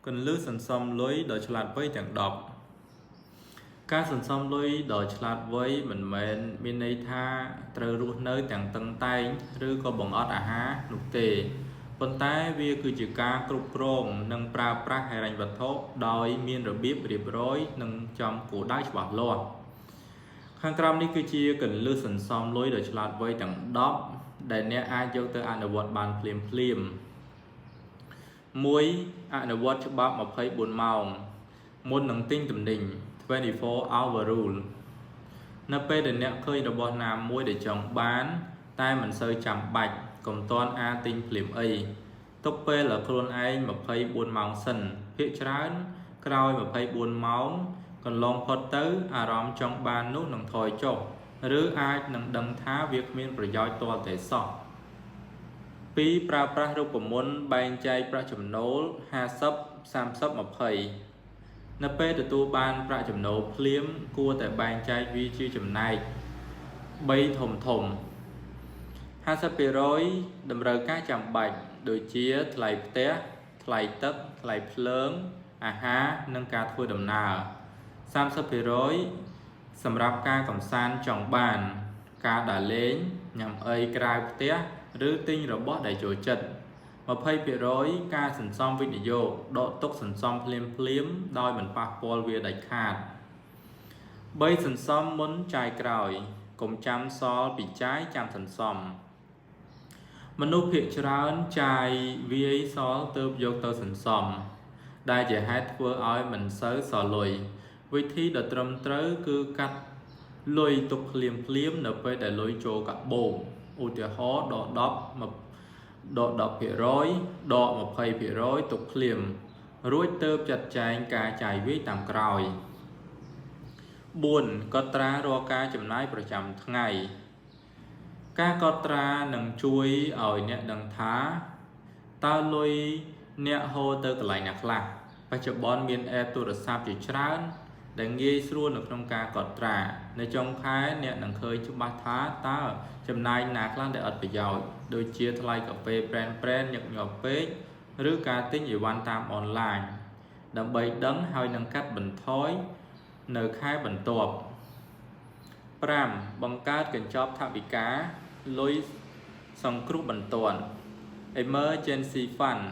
គន្លឹះសន្សំលុយដ៏ឆ្លាតវៃទាំង10ការសន្សំលុយដ៏ឆ្លាតវៃមិនមែនមានន័យថាត្រូវរស់នៅទាំងតឹងតែងឬក៏បង្អត់អាហារនោះទេប៉ុន្តែវាគឺជាការគ្រប់គ្រងនិងប្រើប្រាស់ហិរញ្ញវត្ថុដោយមានរបៀបរៀបរយនិងចំគោលដៅច្បាស់លាស់ខាងក្រោមនេះគឺជាគន្លឹះសន្សំលុយដ៏ឆ្លាតវៃទាំង10ដែលអ្នកអាចយកទៅអនុវត្តបានភ្លាមៗ1អនុវត្តច្បាប់24ម៉ោងមុននឹងទិញទំនិញ24 hour rule នៅពេលដែលអ្នកឃើញរបស់ណាមួយដែលចង់បាន តែមិនសូវចាំបាច់កុំទាន់អាទិញភ្លាមអីទុកពេលឲ្យខ្លួនឯង24ម៉ោងសិនភាគច្រើនក្រោយ24ម៉ោងកន្លងផុតទៅអារម្មណ៍ចង់បាននោះនឹងថយចុះឬអាចនឹងដឹងថាវាគ្មានប្រយោជន៍ទាល់តែសោះ2ប្រើប្រាស់រូបមន្តបែងចែកប្រាក់ចំណូល50 30 20នៅពេលទទួលបានប្រាក់ចំណូលភ្លាមគួរតែបែងចែកវាជាចំណែក3ធំធំ50%តម្រូវការចាំបាច់ដូចជាថ្លៃផ្ទះថ្លៃទឹកថ្លៃភ្លើងអាហារនិងការធ្វើដំណើរ30%សម្រាប់ការកំសាន្តចង់បាន ការដើរលេងញ៉ាំអីក្រៅផ្ទះឬទិញរបស់ដែលចូលចិត្ត20%ការសន្សំវិនិយោគដកទុកសន្សំភ្លាមភ្លាមដោយមិនប៉ះពាល់វាដាច់ខាត3សន្សំមុនចាយក្រោយកុំចាំសល់ពីចាយចាំសន្សំមនុស្សភាគច្រើនចាយវាយសល់ទើបយកទៅសន្សំដែលជាហេតុធ្វើឲ្យមិនសូវសល់លុយវិធីដ៏ត្រឹមត្រូវគឺកាត់លុយទុកភ្លាមភ្លាមនៅពេលដែលលុយចូលកាបូបឧទាហរណ៍ដក10ដក10%ដក20%ទុកភ្លាមរួចទើបចាត់ចែងការចាយវាយតាមក្រោយ4កត់ត្រារាល់ការចំណាយប្រចាំថ្ងៃការកត់ត្រានឹងជួយឲ្យអ្នកដឹងថាតើលុយអ្នកហូរទៅកន្លែងណាខ្លះបច្ចុប្បន្នមាន app ទូរស័ព្ទជាច្រើនដែលងាយស្រួលនៅក្នុងការកត់ត្រានៅចុងខែអ្នកនឹងឃើញច្បាស់ថាតើចំណាយណាខ្លះដែលអត់ប្រយោជន៍ដូចជាថ្លៃកាហ្វេប្រេនប្រេនញឹកញាប់ពេកឬការទិញអីវ៉ាន់តាមអនឡាញដើម្បីដឹងហើយនឹងកាត់បន្ថយនៅខែបន្ទាប់5បង្កើតកញ្ចប់ថវិកាលុយសង្គ្រោះបន្ទាន់ Emergency Fund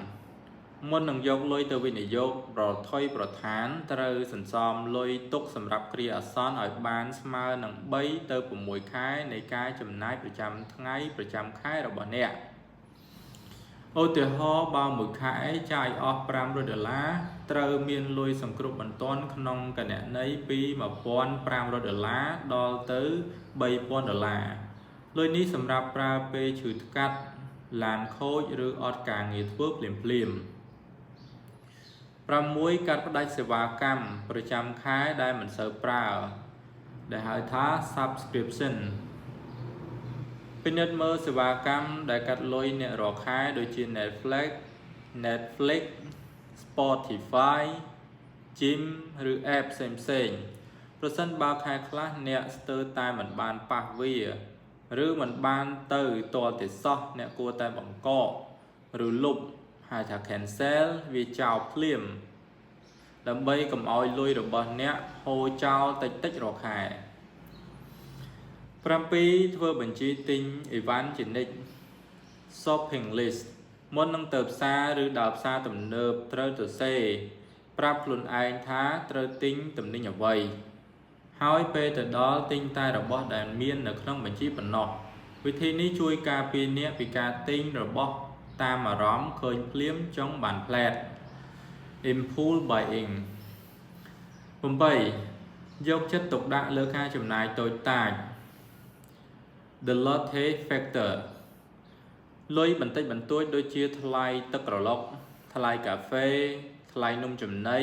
មុននឹងយកលុយទៅវិនិយោគប្រថុយប្រថានត្រូវសន្សំលុយទុកសម្រាប់គ្រាអាសន្នឲ្យបានស្មើនឹង3ទៅ6ខែនៃការចំណាយប្រចាំថ្ងៃប្រចាំខែរបស់អ្នកឧទាហរណ៍បើមួយខែចាយអស់500ដុល្លារត្រូវមានលុយសង្គ្រោះបន្ទាន់ក្នុងគណនីពី1500ដុល្លារដល់ទៅ3000ដុល្លារលុយនេះសម្រាប់ប្រើពេលឈឺថ្កាត់ឡានខូចឬអត់ការងារធ្វើភ្លាមៗ6កាត់ផ្ដាច់សេវាកម្មប្រចាំខែដែលមិនសូវប្រើដែលហៅថា subscription ពិនិត្យមើលសេវាកម្មដែលកាត់លុយអ្នករាល់ខែដូចជា Netflix Spotify Gym ឬ app ផ្សេងៗប្រសិនបើខែខ្លះអ្នកស្ទើរតែមិនបានប៉ះវាឬមិនបានទៅទាល់តែសោះអ្នកគួរតែបង្កកឬលុបហៅថា cancel វាចោលភ្លាមដើម្បីកុំឲ្យលុយរបស់អ្នកហូរចោលតិចតិចរាល់ខែ7ធ្វើបញ្ជីទិញអីវ៉ាន់ជានិច្ច shopping list មុននឹងទៅផ្សារឬដើរផ្សារទំនើបត្រូវសរសេរប្រាប់ខ្លួនឯងថាត្រូវទិញទំនិញអ្វីហើយពេលទៅដល់ទិញតែរបស់ដែលមាននៅក្នុងបញ្ជីប៉ុណ្ណោះវិធីនេះជួយការពារអ្នកពីការទិញរបស់តាមអារម្មណ៍ឃើញភ្លាមចង់បានភ្លែត impulse buying 8យកចិត្តទុកដាក់លើការចំណាយតូចតាច The Latte Factor លុយបន្តិចបន្តួចដូចជាថ្លៃទឹកក្រឡុកថ្លៃកាហ្វេថ្លៃនំចំណី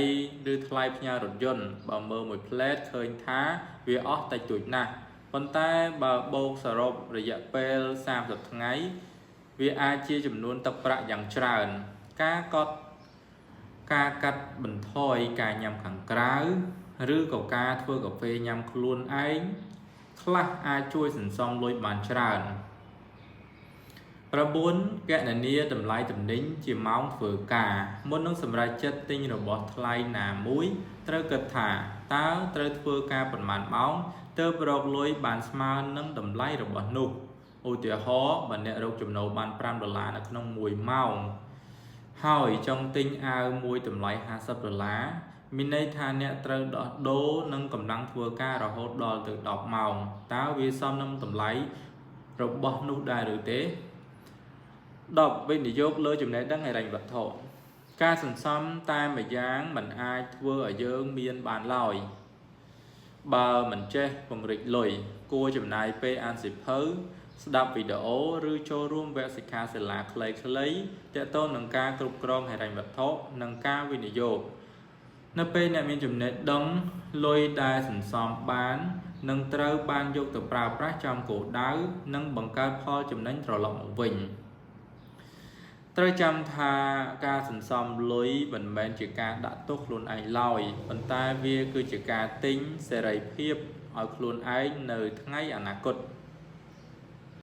ឬថ្លៃផ្ញើរថយន្តបើមើលមួយភ្លែតឃើញថាវាអស់តិចតួចណាស់ប៉ុន្តែបើបូកសរុបរយៈពេល30ថ្ងៃវាអាចជាចំនួនទឹកប្រាក់យ៉ាងច្រើនការកត់ការកាត់បន្ថយការញ៉ាំខាងក្រៅឬក៏ការធ្វើកាហ្វេញ៉ាំខ្លួនឯងខ្លះអាចជួយសន្សំលុយបានច្រើន។ 9គណនាតម្លៃទំនិញជាម៉ោងធ្វើការមុននឹងសម្រេចចិត្តទិញរបស់ថ្លៃណាមួយត្រូវគិតថាតើត្រូវធ្វើការប៉ុន្មានម៉ោងទើបរកលុយបានស្មើនឹងតម្លៃរបស់នោះឧទាហរណ៍បើអ្នករកចំណូលបាន5ដុល្លារនៅក្នុង1ម៉ោងហើយចង់ទិញអាវមួយតម្លៃ50ដុល្លារមានន័យថាអ្នកត្រូវដោះដូរនឹងកម្លាំងធ្វើការរហូតដល់ទៅ10ម៉ោងតើវាសមនឹងតម្លៃរបស់នោះដែរឬទេ10វិនិយោគលើចំណេះដឹងហិរញ្ញវត្ថុការសន្សំតែម្យ៉ាងមិនអាចធ្វើឲ្យយើងមានបានឡើយបើមិនចេះពង្រីកលុយគួរចំណាយពេលអានសៀវភៅស្ដាប់វីដេអូឬចូលរួមវគ្គសិក្ខាសាលាខ្លីៗទាក់ទងនឹងការគ្រប់គ្រងហិរញ្ញវត្ថុនិងការវិនិយោគនៅពេលអ្នកមានចំណេះដឹងលុយដែលសន្សំបាននឹងត្រូវបានយកទៅប្រើប្រាស់ចំគោលដៅនិងបង្កើតផលចំណេញត្រឡប់មកវិញត្រូវចាំថាការសន្សំលុយមិនមែនជាការដាក់ទោសខ្លួនឯងឡើយប៉ុន្តែវាគឺជាការទិញសេរីភាពឲ្យខ្លួនឯងនៅថ្ងៃអនាគត។